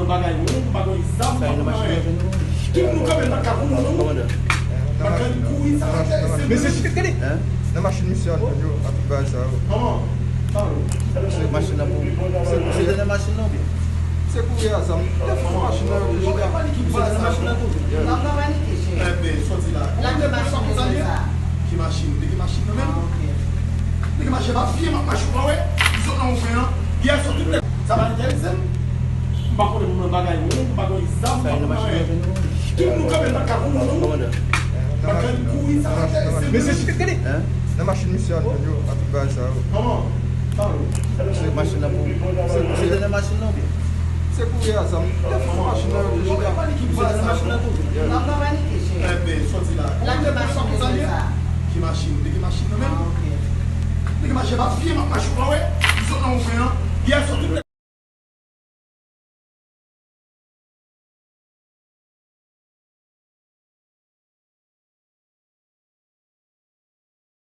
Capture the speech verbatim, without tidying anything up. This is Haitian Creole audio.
Bagay nou, bagay zam, bagay nou. Tout nou kanpe nan kafou nou. Bagay kouri sa. Men se chita kade. Nan machin misye an jwenn yo, ak tout bagay sa yo. Kòman? Se machin nan pou. Se, se nan machin nan oubyen? Se kouri a zam. Machin nan yo chita. Se nan machin nan tou. N ap nan panike, chè. Enben, soti la. N ap nan machin nan sa. Ki machin? De ki machin nan menm? Nèg mache pa fye, m ap mache ou pa wè. Zòt nan ou fè an. Yè sou tout nèg. Sa pa entèrese m. M pa konnen moun nan bagay wonm, m pa konnen zam, m pa konnen anyen. Tout nou kanpe nan kafou nou. Bagay kouri sa pa entèrese m. Men se chita kade. Nan machin misye an jwenn yo, ak tout bagay sa yo. Kòman? Se machin nan pou. Se, se nan machin nan oubyen? Se kouri a zam. Machin nan yo chita. Se nan machin nan tou. N ap nan panike, chè. Enben, soti la. N ap nan machin nan sa. Ki machin? De ki machin nan menm? Nèg mache pa fye, m ap mache ou pa wè. Zòt nan ou fè an. Yè sou tout nèg.